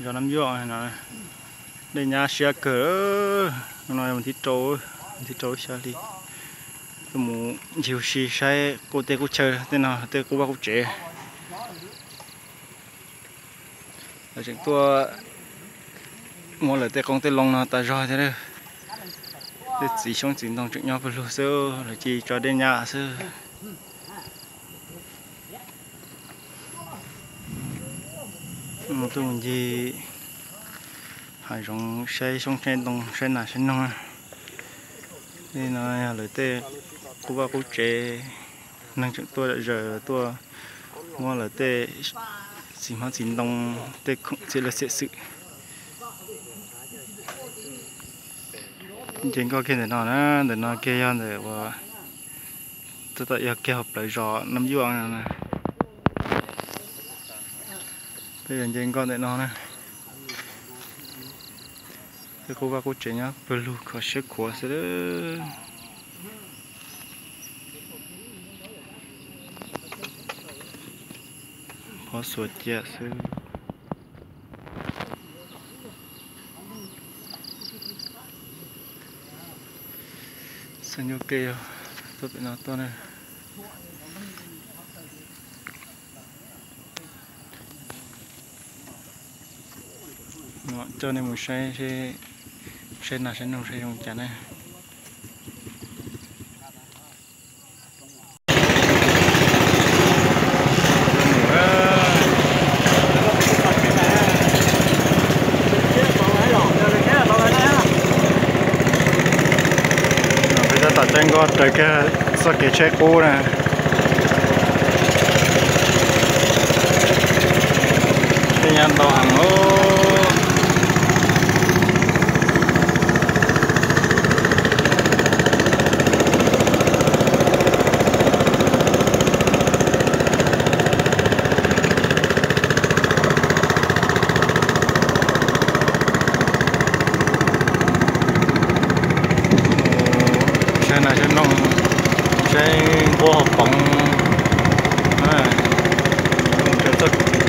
Zos Nab Yuaj no, dej nyab siab kawg. Hnub no yog vas thib rau, vas thib rau lub xya hli. Tuaj mus ncig ua si saib qub teb qub chaw tej no, tej qub vaj qub tsev. Lawv tseem tuaj muab lawv tej qoob tej loo no tas zog thiab. Tej txiv xyoob txiv ntoo tseem nyob pawg lug xwb, lawv cia tso dej nyab xwb. Tuaj mus ncig hav zoov saib xyoob saib ntoo saib nas saib noog. Tej no yog lawv tej qub vaj qub tsev, neeg tseem tuaj zom zaws tuaj muab lawv tej txiv hmab txiv ntoo, tej khoom txhia laj txhia xwm. Nce nkoj kiag ntawm no na, ntawm no kiag yog ntawm uas tab tom yog kiag hauv plawv zos Nab Yuaj no na. Peb yuav nce nkoj ntawm no na. Tej qub vaj qub tsev nyob pawg lug kho siab khuav xwb. Qhov xuas cia xwb. Xab nyuj ke tuaj pem no tuaj na. Coj nej mus saib, saib nas saib noog saib zoo cas na. Peb tab tom caij nkoj raws kiag txoj kev tshaib qub na. Tej nyab ntau heev os. Saib nas saib noog, saib nquab hauv poov.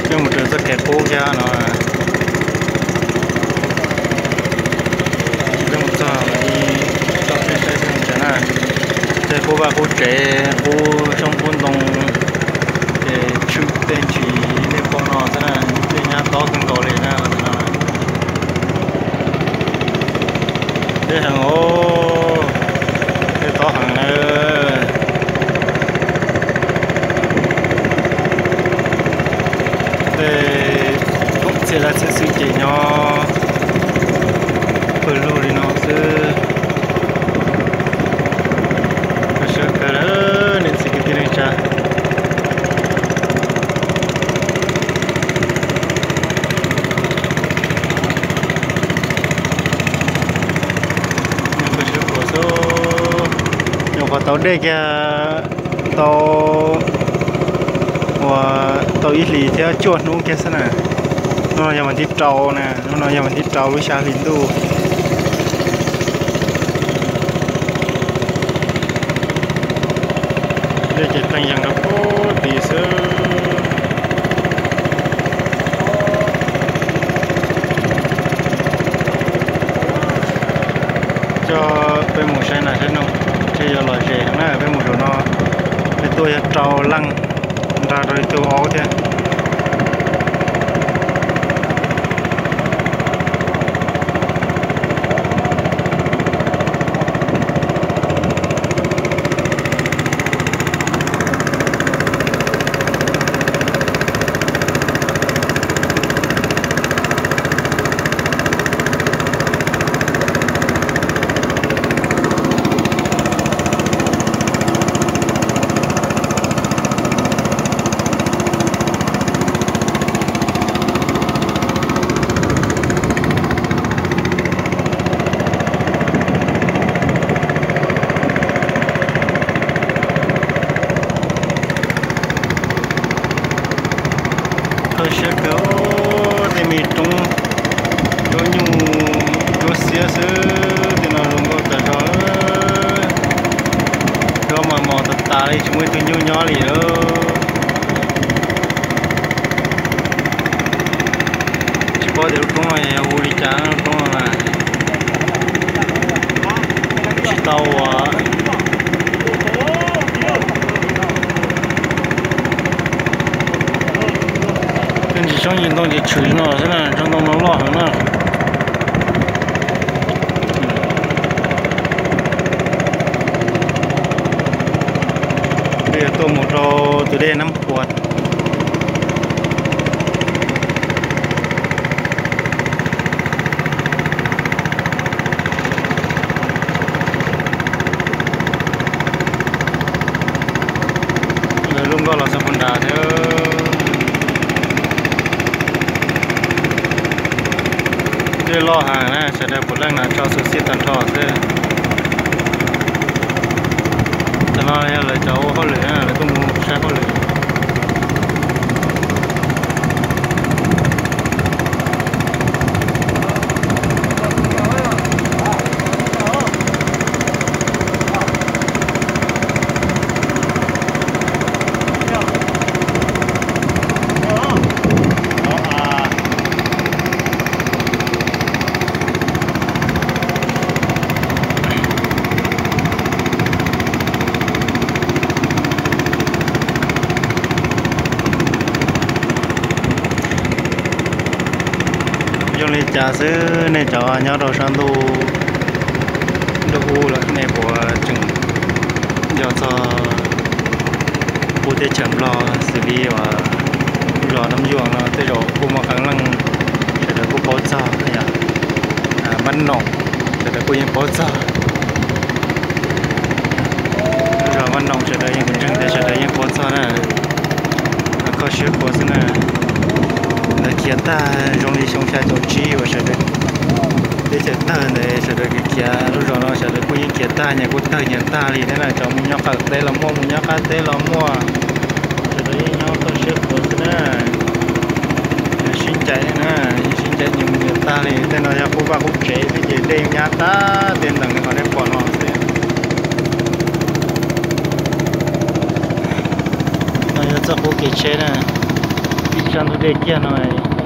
Peb mus raws txoj kev qub thiab no. Peb mus txog tso peb saib peb mus tsev na. Tej qub vaj qub tsev, qub xyoob qub ntoo, ces tshwm tej ntsis dej poj no xwb na, tej nyab tob kawg nkaus li na. Deb heev os, dej tob heev na. Tej khoom txhia laj txhia xwm ces nyob pawg lug li no xwb. Kho siab kawg lawm niam txiv kwv tij neej tsa. Nyuam qhuav tau dej kiag tau, uas tau ib hlis thiab cuaj hnub kiag xwb na. Hnub no yog vas thib rau na, hnub no yog vas thib rau lub xya hli ntuj. Dej ces teeg yees rau puag tid xwb. Coj peb mus saib nas saib noog, ntshe yuav lom zem heev na. Peb mus zaum no peb tuaj yog rau leej, nrog rau ib tug aub thiab. Kho siab kawg, tej me roob cuab nyuj cuab xiab xwb, tej no zoo nkauj tas zog. Cuab mos mos tas tas li, tsis muaj ib tug nyuj nyob li lawm. Tsis paub Tias lub roob no yog hu li cas lub roob no na? Tsis tau ua. Tej ntsis tshoob ntsis ntoo ces tshwm no xwb na, tsob ntoo no loj heev na. Peb yuav tuaj mus rau tus dej Nab Pua. Lub nkoj los txog puag nrad thiab. Dej loj heev na, sawv daws puav leej no tso xov xij tag nrho xwb. Cov no yog lawv cov ua hauj lwm na, lawv tuaj mus saib hauj lwm. Zoo li cas xwb nej cov nyob rau sab ntuj, ntuj ub los nej puas tseem nco txog qub teb chaws Nplog xws li uas zos Nab Yuam no tej zaum kuj muaj qee leej sawv daws kuj paub txog yom. Npab Noom sawv daws kuj yeej paub txog. Zos Npab Noom sawv daws yeej kuv ntseeg tias sawv daws yeej paub txog na. Kho siab khuav xwb na. Lawv khiav tag zoo li xyoo xya caum tsib uas sawv daws teb chaws tawg ntawd sawv daws khiav khiav lub zos no sawv daws kuj yeej khiav tag, nyias kuj tawg nyias tag li thiab na. Cov mus nyob qaum teb los muaj, mus nyob qab teb los muaj, sawv daws yeej nyob kho siab khuav xwb na. Sib ncaim na, sib ncaim nyias mus nyias tag li. Tej no yog qub vaj qub tsev xwb ces dej nyab tag tej ntawm qhov nej pom no xwb. No yog txoj qub kev tsheb na, tib sab ntug dej kiag no,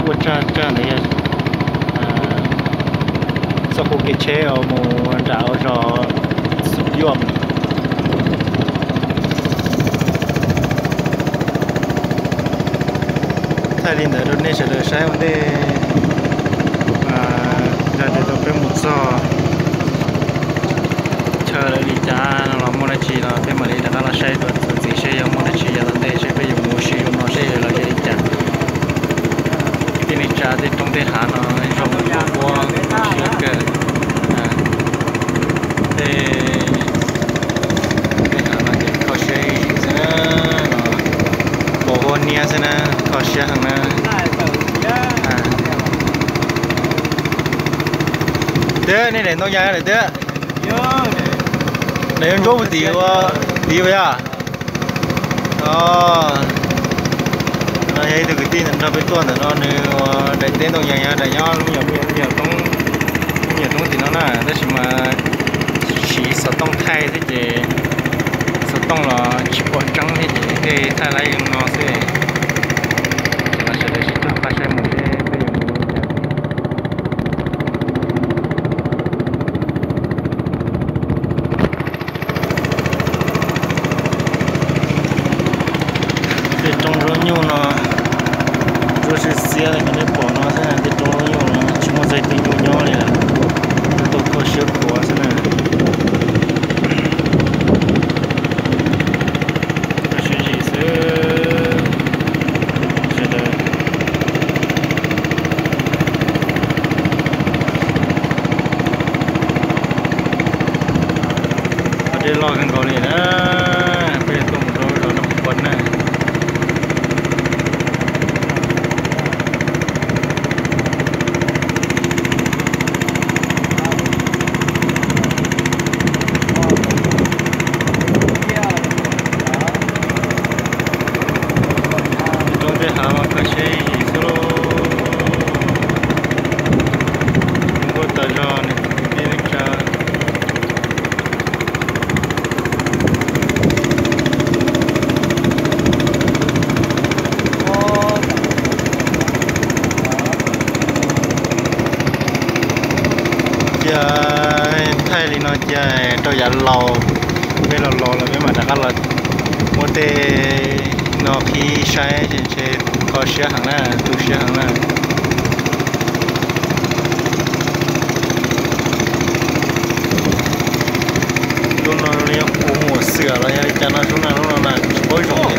ua tsag tsag ntawd yog txoj qub kev tsheb uas mus nram zos Xub Yuam. Thaij li ntawd rau nej sawv daws saib ua ntej, yog tias tau peb mus txog chaw lawm li cas no los muaj dab tsi los peb mam li rov qab los saib dua txuas ntxiv seb yog muaj dab tsi yav tom ntej seb peb yuav mus ua si zoo no seb yuav los zoo li cas. Kwv tij neej tsa, tej roob tej hav no zoo ua siab kawg. Tej, tej hav no ces kho siab xwb na, pos huab niab xwb na, kho siab heev na. Twb nej daim ntoo yas lawm twb, daim yuav ntsuab mus tim, tim ua yog. No yog ib tug kwv tij nrog peb tuaj ntawm no, nws ua daim teb ntoo yas, yog daim nyob lub me nyuam roob, lub me nyuam roob tim no na, tab sis mas siv xov tooj thaij xwb ces xov tooj los tsis pom tseeb thiab ces thiaj thaij laib li no xwb. Ces no sawv daws sib cog pab saib mus seb peb yuav mus ua li cas. Tej roob zaub nyuj no, roob siab xiab li qhov nej pom no xwb, tej roob zaub nyuj no tsis muaj txog tus nyuj nyob li lawm, tuaj kho siab khuav xwb na. Kho siab zim xwb sawv daws. Dej loj kawg nkaus li na, peb yuav tuaj mus rau zos Nab Pua na. Roob tej hav mas kho siab ib yam xwb lauj. Nkuaj tas zog nws kwv tij neej tsa. Yog rau yav laus, peb laus laus los peb mam rov qab los muab tej no qhib saib, ntshe kho siab heev na, tu siab heev na. Lub no yog puag Huam Xiam los yog li cas no, lub no, lub no na tsis paub zoo li.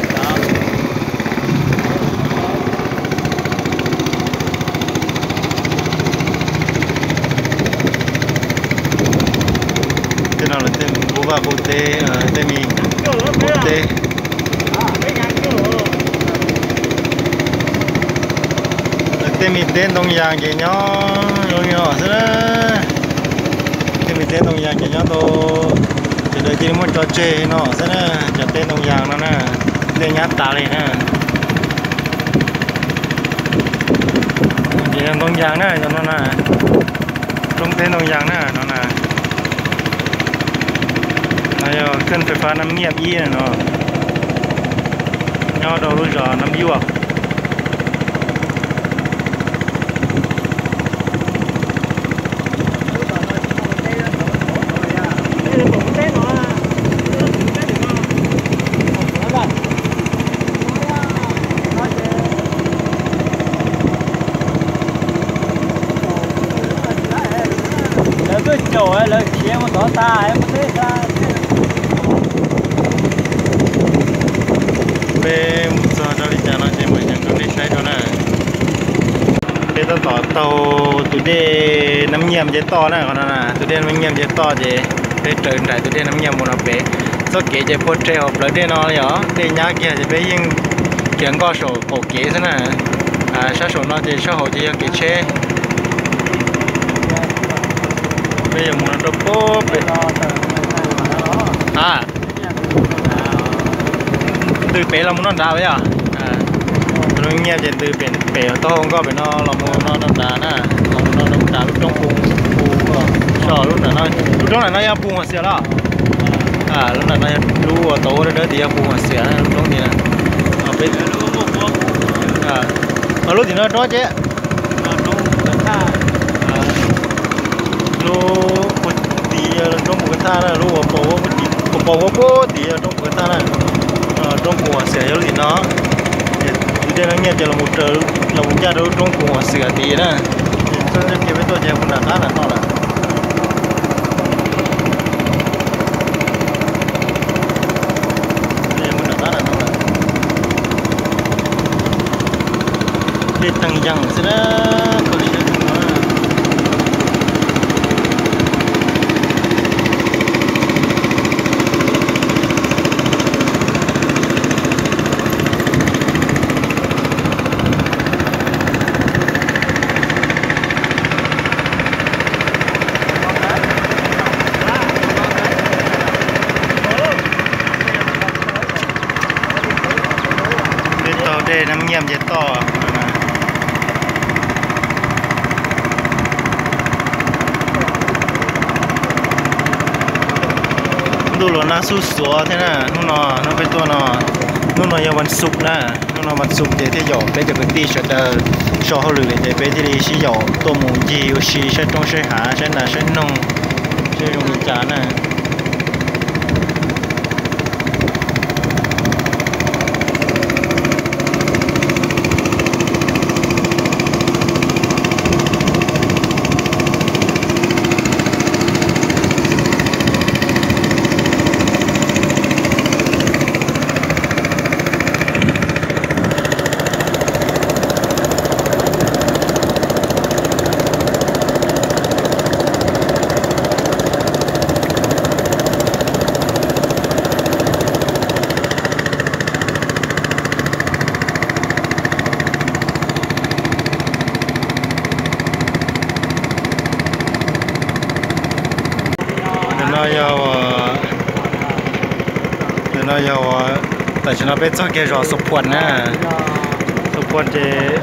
Tej no lawv tej me qub vaj qub teb, tej me qub teb. Lawv tej me teb ntoo yas ces nyob zoo li no xwb na. Tej me teb ntoo yas ces nyob tau, sawv daws cia li muab tso tseg no xwb na. Cov teb ntoo yas no na, tej nyab tas li na. Ces yog ntoo yas na, cov no na, roob teb ntoo yas na no na. No yog kênh phais fab Nab Nyiaj ib no, nyob rau lub zos Nab Yuaj. Lawv tuaj caum lawv khiav mus tod tas mus teb tas. Peb mus txog rau li cas no ces mam yees rau nej saib dua na. Peb tab tom taug tus dej Nab Nyiaj nce toj na, qhov no na, tus dej Nab Nyiaj nce toj ces peb raws nraim tus dej Nab Nyiaj mus no pem. Txoj kev ces puag rhe hauv plawv dej no yom, dej nyab kiag ces peb yeej khiav nkoj saum qaum kev xwb na. Sab saum no ces sab hauv ces yog kev tsheb. Peb yuav mus no rau puag pem. A, ntws pem los mus noj nrad yom. Nab Nyiaj ces ntws pem, pem taub hau nkoj pem no los mus no nrad na, los mus no nrad lub roob puag, puag so lub nram no, lub roob nram no yog puag Huam Xiam los. Lub nram no yog lub uas tau ua dawb dawb tias yog puag Huam Xiam lub roob tias na. Lub tim no roob ces lub puag tim roob puag ka thaj na, lub uas paus huab puag tim yog roob puag ka thaj na. Roob puag Huam Xiam yog lub tim no. Ces tus dej Nab Nyiaj ces los mus ncaj rau lub roob puag Huam Xiam tid na. Ces txoj kev peb tuaj ces mus nram qab nram no lawm. Dej teeg yees xwb na, kho siab kawg nkaus. Peb taug dej Nab Nyiaj nce toj. Ntuj los nag xuj xuav thiab na, hnub no, hnub peb tuaj no, hnub no yog vas xuv na, hnub no vas xuv ces thiaj yaum peb cov kwv tij sawv daws so hauj lwm lawm ces peb thiaj li sib yaum tuaj mus ncig ua si saib roob saib hav saib nas saib noog, saib zoo li cas na. Ntawm no yog, ntawm no yog, tam sim no peb txog kiag zos Xus Phuam na. Xus Phuam ces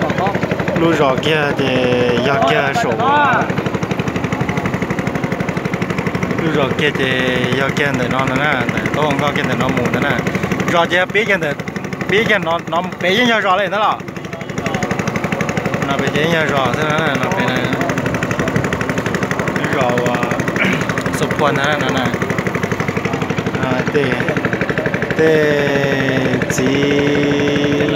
lub zos kiag ces yog kiag saum, lub zos kiag ces yog kiag ntawm no ntag na, ntawm taub hau nkoj kiag ntawm no mus ntag na. Zos ces yog pib kiag ntawm, pib kiag no, no pem yeej yog zos li ntag los. No pem ces yeej yog zos xwb na, no pem na. Lub zos uas Txob puag ntag no na. Tej, tej txiv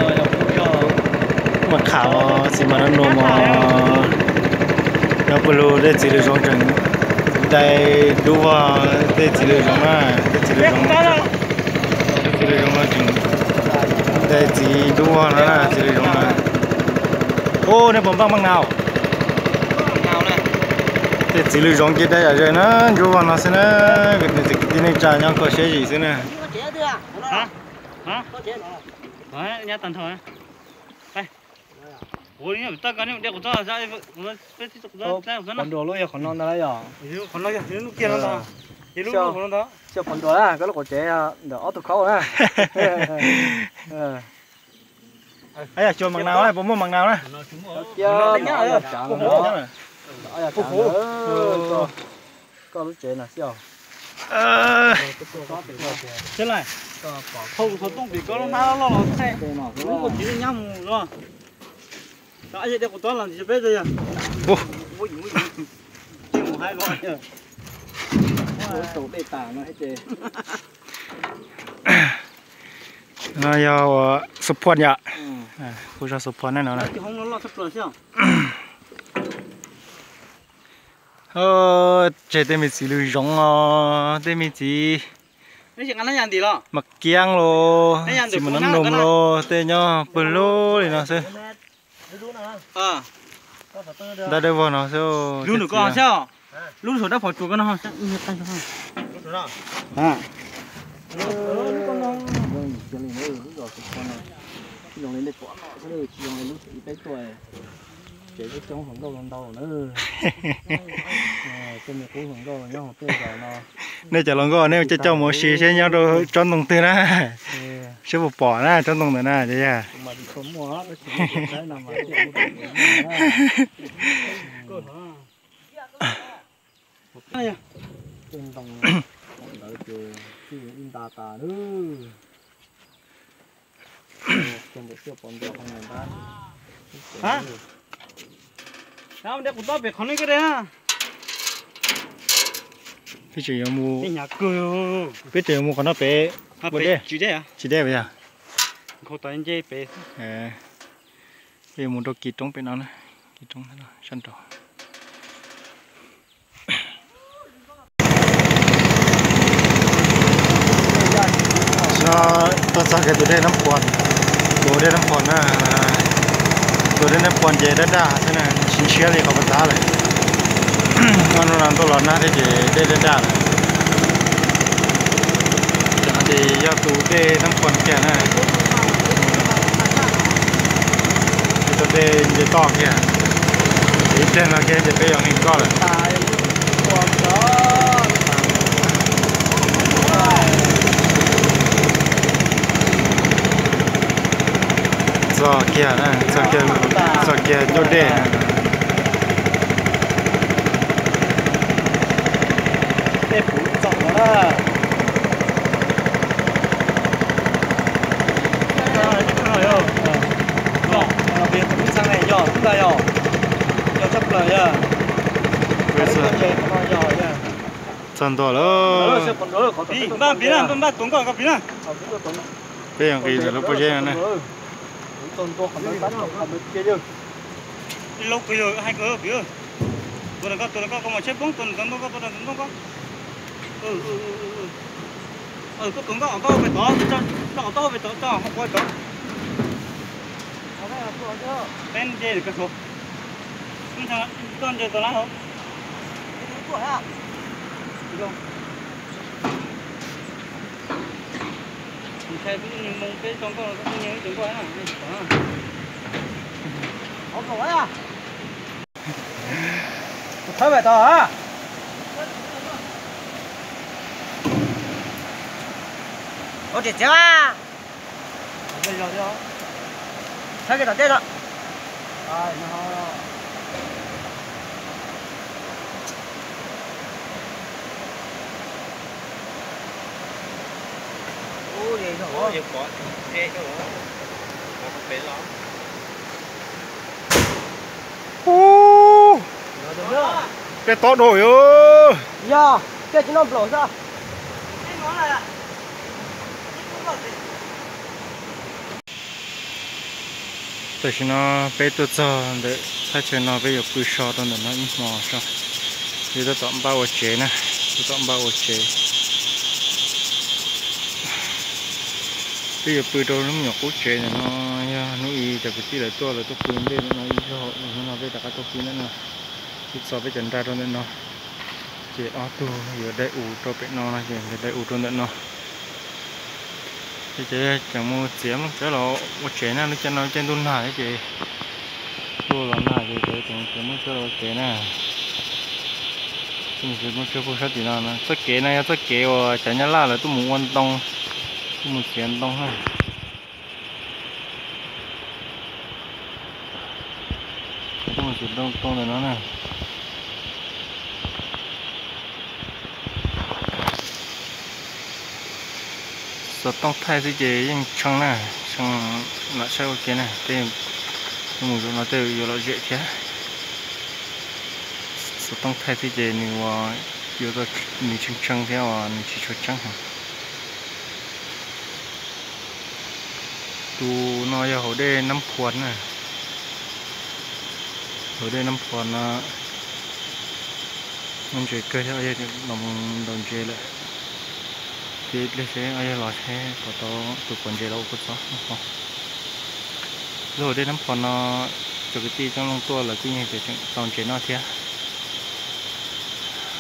mas kham, txiv mas nab num mos. Nyob pawg lug tej txiv lws zoov tseem dai dub vog tej txiv lws zoov na, tej txiv lws zoov, tej txiv lws zoov no tseem dai txiv dub vog no na, txiv lws zoov na. Ub, nej puas npaj maj nau? Tej txiv lws zoov ces dai yam ze na, ntsuab vog no xwb na, txiv kwv tij neej tsa nyob kho siab zim xwb na. Pov nruas lub yog qhov no ntag lauj yog? Xyov pov nruas koj lub qhov tsev ntawm ob tug khaub na. Yog xyov mas nau, puas muaj mas nau na? Koj lub tsev no xyov. Hau qhov tooj pem koj lub hnab loj los txhej, lub ua txiv nyab mus los. Dej de kuv tob los ntsis peb yog. Mus haib los. No yog ua support yom. Kuv zog support nej no na. Tseg tej me txiv lws zoov os, tej me txiv mas kiab los, txiv mas nab num los, tej nyob pawg lug li no xwb. Dab dawb vog no xwb. Lub nws ko xwb, lub saum dab phom tsuas ko no. Tsis zoo li nej pom no xwb, tsis zoo li lub tsev peb tuaj, tsev coob coob hluas nkauj ntau ntau na. Tej me qub hluas nkauj nyob hauv tej zos no. Nej cov hluas nkauj nej coj coj mus ua si seb nyob rau tsob ntoo twg na, seb puas pom na tsob ntoo ntawd na. Tej ntoo ntawd ces txij ib nta tas lawm. Ntawm xiaj pov nruas qhov no ntag. De kuv tob pem qhov no ko de. Peb tseem yuav mus, peb tseem yuav mus qhov no pem. Tsis deb, tsis deb yog. Peb yuav mus rau kis roob pem no na, kis roob sab nraud. No tuaj txog kiag tus dej Nab Phuas, tus dej Nab Phuas na, tus dej Nab Phuas ces daj daj xwb na, tsis ntshiab li qhov puag ta lawm. Noj hnub no tuaj los nag thiab ces dej daj daj lawm. Ces no ces yog tus dej Nab Phuas kiag na. Tus dej nce toj kiag, ib pliag no kiag ces peb yuav nqis nkoj lawm. Txog kiag, txog kiag ncauj dej. Txog ntua lawm. Npaj pim na, npaj tuav nkoj ko pim na. Peb yuav nqis ntawm lub pob zeb no na. Ib lub kawg yog hais kawg pim. Tuav ntawm koj, tuav ntawm koj, koj mam tsheb poob, tuav ntawm ntoo koj, tuav ntawm ntoo koj. Koj tuav nkoj, nkoj pem tod, nkoj pem tod, tso hauv qhov tod. Peb nce koj suav. Koj nce tau lab hauv. Ntshai kuv mus peb tso nkoj, koj nce ib tso nkoj na. Thawb pem tod. Ua tsis txiav. Thawb kiag tom tej no. Ub, peb tob dua yog. Yog. Tej tsis noj nplaum xwb. Tam sim no peb tuaj txog ntawm thaj chaw no peb yuav pw so rau ntawm no ib hmo so. Peb tab tom npaj ua tsev na, tab tom npaj ua tsev. Peb yuav pw rau lub me nyuam qub tsev ntawm no, yog hnub i cov kwv tij lawv tuaj lawv tuaj pw ntej ntawm no ib zaug, hnub no peb rov qab tuaj pw ntawm no. Peb txo peb cov nra rau ntawm no, ces ob tug yuav dai u rau pem no no ces nkawd dai u rau ntawm no. Ces cov mus txiav mloog cov los ua tsev na, lub caij no lub caij ntuj nag ces ntuj los nag ces cov tseem txiav mloog cov los ua tsev na. Muaj tsev pug sab tim no, txoj kev no yog txoj kev uas cov nyab laj lawv tuaj mus ua ntoo, tuaj mus txiav ntoo na. Tuaj mus txiav ntoo ntawm no na. Xov tooj thaij xwb ces yeej tshee na, tshee lam saib ua ke na, tej mus zaum no tej yuav lom zem thiab. Xov tooj thaij xwb ces nws ua, yuav, nws tshee tshee thiab uas nws tsis tshua tseeb heev. Tus no yog hauv dej Nab Phua na. Hauv dej Nab Phua no muaj ntses kawg thiab, yog los ntaus ntses lawm. Ces ib pliag seb yog los seb puas tau tus pom ntses los ua kua txob. Lub hauv dej Nab Phua no cov kwv tij coob leej tuaj lawv kuj yeej tias tseem tau ntses noj thiab.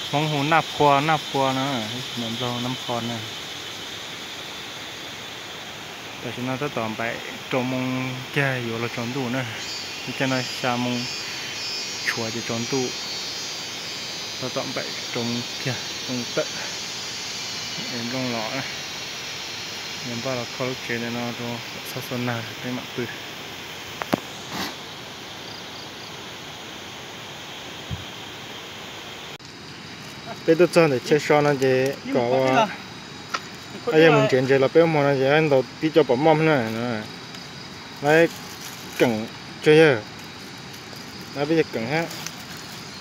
Hmoob hu Naj Phua, Naj Phua no, Nplog Nab Phua na. Tam sim no tab tom npaim rau moos kiag yuav los tsaus ntuj na. Lub caij no xya moos tshuav ces tsaus ntuj. Tab tom npaim rau moos kiag tawm es nplooj los. Yuav npaj los kho lub tsev ntawm no rau txhob xua nag peb mam pw. Peb tuaj txog ntawm chaw so no ces kom ua, yog mus ntsev ntses los peb ua hmo no ces ntaus tib co pom moj na. Lawv keem tso yawg, lawv peb yawg keem hab.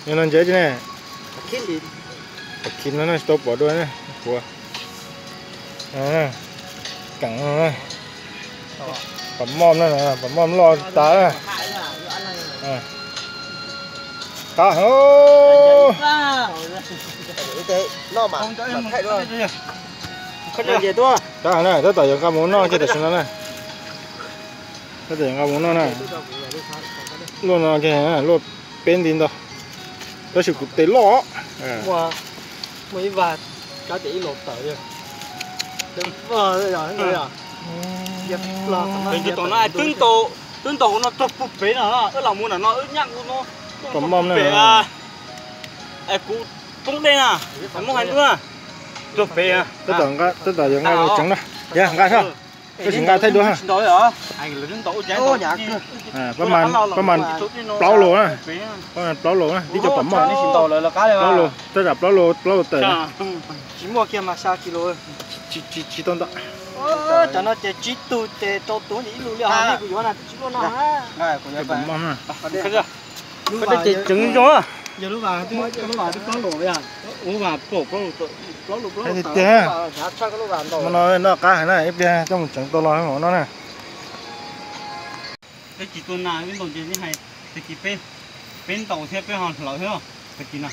Yog no ntsev tsi ne? Pom khib no na, tsis tau pom dua na, puav. Keem no na. Pom moj na, pom moj loj tas na. Qab heev. Qab heev na, tab tom yuav nqa mus noj kiag tam sim no na. Tab tom yuav nqa mus noj na. Luaj no kiag, luaj peb nti ntau. Tab sis kuv tes loj. Muaj ib vag kab tias ib los tawm li. Twb ntaus no rau puag pem no, wb los mus nram no wb nyaj ua no. Pom moj na. Es kuv poob dej na, muab hais ntuj na. Rau pem. Tab tom yuav nqa mus tseev na. Yog nqa soj. Koj tsis nqa thaij dua. Pab mas plaub lus na, pab mas plaub lus na, tib co pom moj. Plaub lus, tab tom plaub lus, plaub lus tawm na. Tsis muaj kiag mas xya kis lus. Tsis tau ntau. Cov no ces tsib tug ces rau tus ib lus li os, kuv yuav na, tsis muaj no. Pom moj na. Lub vas ces tseev zoo. Yog lub vas, lub vas twb plaub lus, lub vas plaub lus, plaub lus. Hmo no noj qab heev na, ib pliag coj mus tseev tau los mam noj na. Peb tsis tua nas, peb ntaus ces hais, tag kis peb, peb ntaus thiab peb ho hlawv thiab, tag kis na.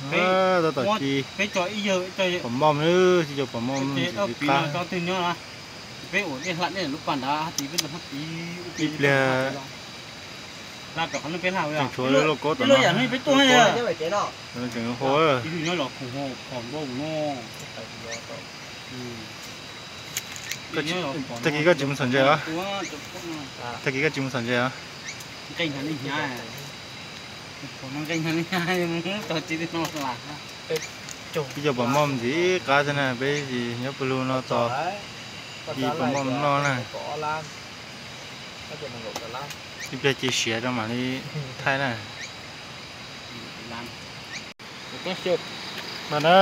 Tab tom ci, peb tso ib yawg, pom moj, tsis tso pom moj, tsis qab. Peb ua dej hla dej lub pas nrad, ib pliag tseem tshuav lub lauj kaub tom no. Tseem hu. Tag kis koj tsis mus txhom ntses os? Tag kis koj tsis mus txhom ntses os? Ib co pom moj ntxiv qab xwb na, peb nyob pawg lug no tos ib pom moj noj na. Ib pliag ci siav rau mam li thaij na. Npaj na,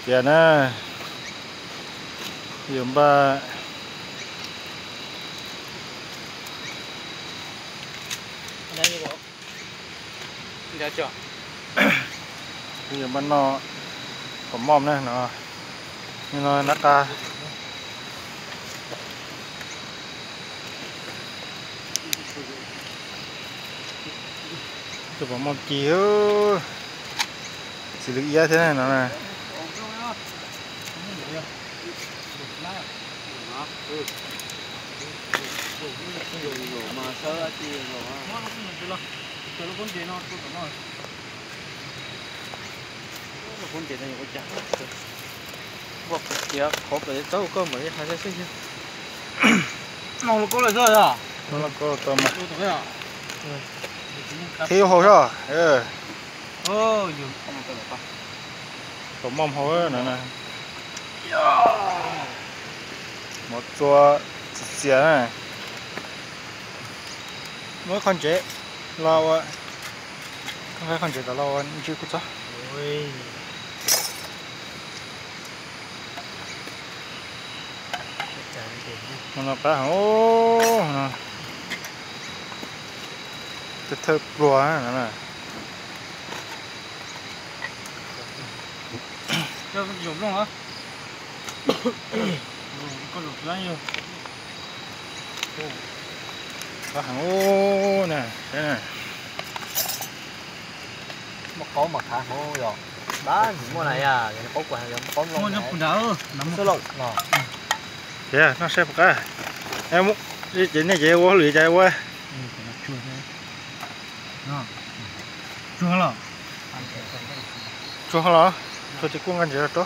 tias na, yuav npaj. Yuav npaj noj. Pom mom na no, no nab qa. Tus pom mom ci, txiv lws iab thiab no. Qhib hauv zog. Pom mom hauv no. Mov txua txias txias na. Muab qhov ntsev los ua, qhov ntsev tas los ua ntsw kuj txog. No qab heev, thawj pluag. Qab heev na. Muaj qaub mas khav hauv yog, dab tsis muaj na yog qaub kuas yog qaub nplooj xwb lauj no. Ces noj saib puas qab. Ces nej ces ua hauj lwm cas ua. Tsuag los, tsuag ces kuj nqa ntsev los rau.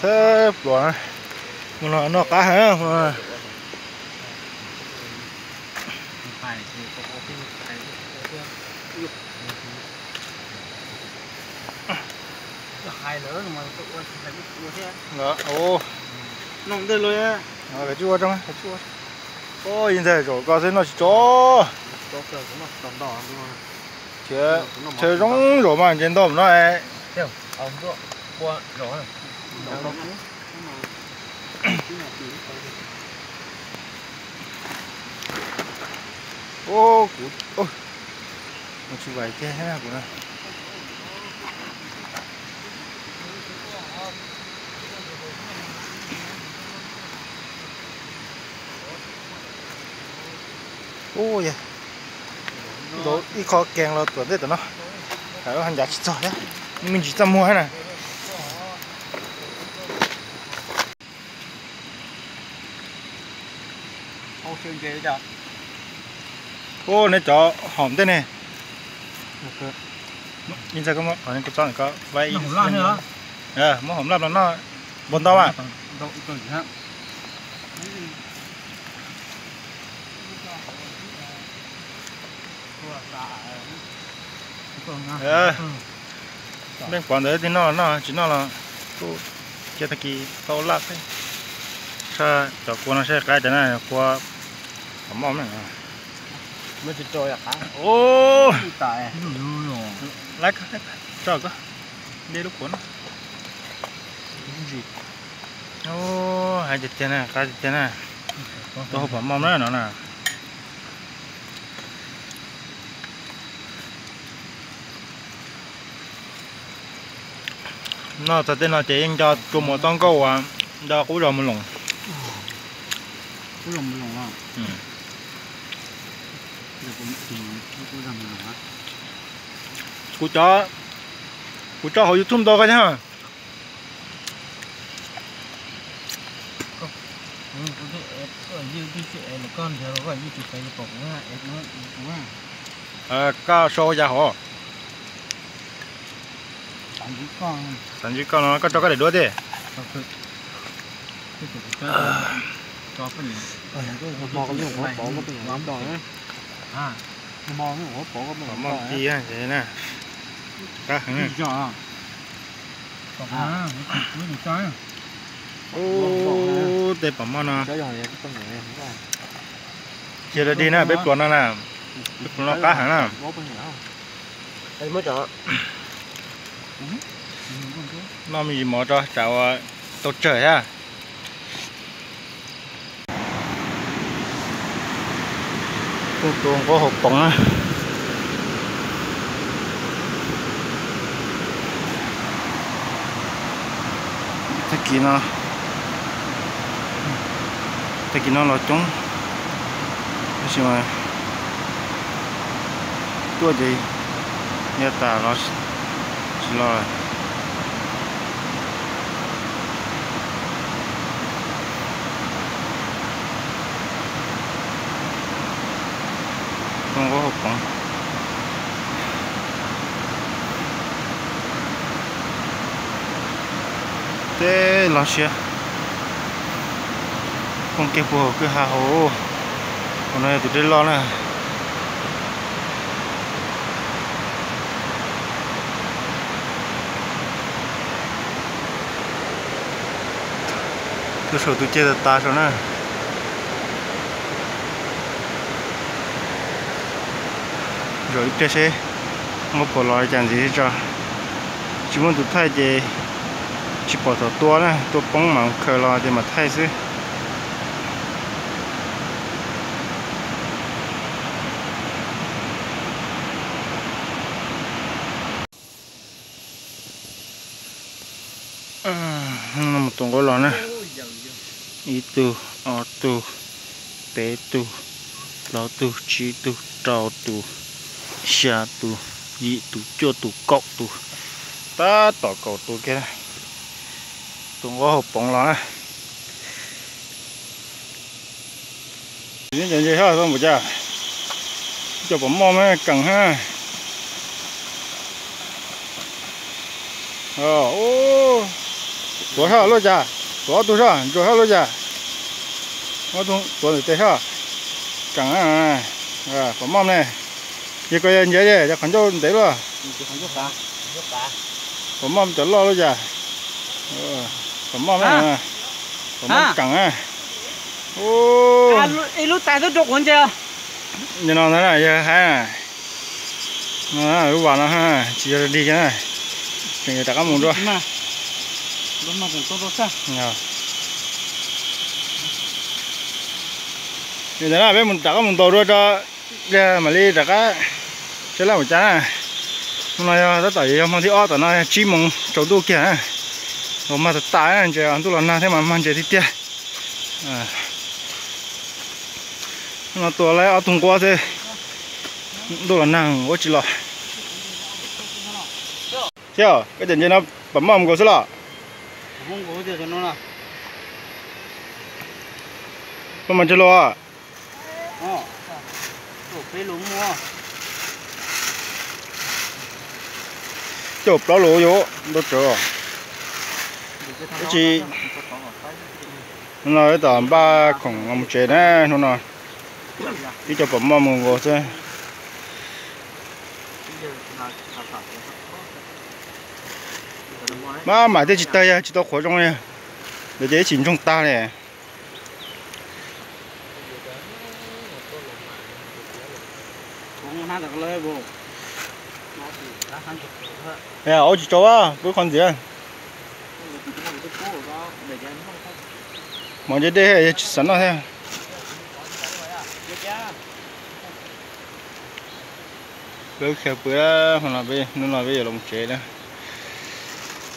Thawj pluav, mus no noj qab heev. Koj ua zoo, koj tsis ua, ua ntxawg zaum koj xwb noj tsis tso. Chaw zoo zaum mas ntses ntau no. Kuv tsis vais kiag kuv na. Ub, ntaus ib qho kees los tuam ntej tom no, ncav tsis txog thiab, me ntsis txaj muag na. Ub, neb cov hom ntej ne. Muab hom laj los noj, npaum ntau mas. Leej pov ntawd twb noj los noj, tsis noj los kuj cia tag kis tau laj xwb. Saib cov kua no saib qab cas na, kua pom mom na. Lab, tso koj dej lub khuav no. Hais tiag tiag na, qab tiag tiag na. Tau hau pom mom na no na. Noj txog tej no ces yeej nco tua mus txoj nkauj uas nto qub zos Mus Loos. Kuv cov, kuv tso hauv YouTube ntau koj thiab. Koj sau ua cas hov? Xav ntsib koj no koj tso koj daim duab thiab. Pom mom ci na. Qab heev. Ub, tej pom mom no. Cia li dig na, peb pluas no na. Peb pluas no qab heev na. Noj me ntsis mov tso tsam ua tau tsawg thiab. Tus nquab hauv poov na. Tag kis no, tag kis no los coob, tab sis mas tuaj ces ya tas los tsis los lawm. Tus nquab hauv poov. Teb los siab, poob kiag puag hauv kwj ha hauv. Hauv no yog tus dej loj na. Tuaj saum tus ceg tas tas saum na. Zaum ib pliag seb muab pom los li cas ntxiv tso. Tsis muaj tus thaij ces tsis pom thaum tua na, tua poob mas khaws los ces mam thaij xwb. Mus tus nquab los na. Ib tug, ob tug, peb tug, plaub tug, tsib tug, rau tus, xya tus, yim tus, cuaj tus, kaum tus. Tab tom kaum tus kiag. Tus nquab hauv poov los na. Nce nce sab tau npaum cas, cov pom moj me keem ha. Tuav sab luaj cas, tuav ob tug sab ntsuas sab luaj cas. Ob tug tuav ntawm tes sab, keem, pom moj ne. Yog koj yog nce ces cov qhov ncauj ntev luaj. Pom moj cov loj luaj cas. Pom moj me, pom moj keem na. Ib lub tais twb rau quav nce. Nim no ntag na yog hais, lub vas no tsis yog dig kiag na, tseem yog rov qab mus dua. Ntawd na peb mus rov qab mus ntaus dua tso, mam li rov qab saib laj mus cas na. Hnub no yog tab tom yog hmo thib ob tom no yog tsib moos tsaus ntuj kiag na. Los mag tas tas na, ntshe ntuj los nag thiab mas mag ntses tiag tiag. Hnub no tua laib ob tug nquab xwb, ntuj los nag nquab tsis los. Thiab koj cov nce no pom moj mus nkaus xwb los? Pom moj ntseg los. Caum plaub lus yuav ntau tsawv. Ib tsis, hnub no tab tom npaj khoom mus tsev na, hnub no ib co pom moj mus nkaus xwb. Maj mam thiaj tsis tawg, yog tsis tau qhuav zoo li, ntawd ces ib chim ntsoog tag li. Ua tsis tsaus, pub qhov ntxiv. Mov nce dej yog tsis xav noj thiab. Lawv khiav pw, hnub no peb yuav los tsev na.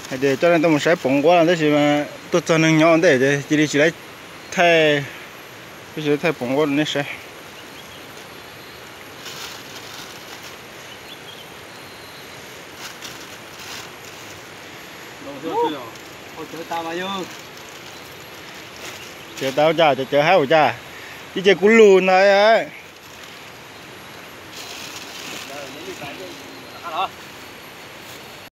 Hais tias coj nej tuaj mus saib poov nquab no tab sis mas tuaj txog neeg nyob ua ntej ces cia li tsis laib thaij, tsis laib thaij poov nquab rau nej saib. Cawv tau cas, cawv cawv haib ua cas, ib ce kuv lug ntag.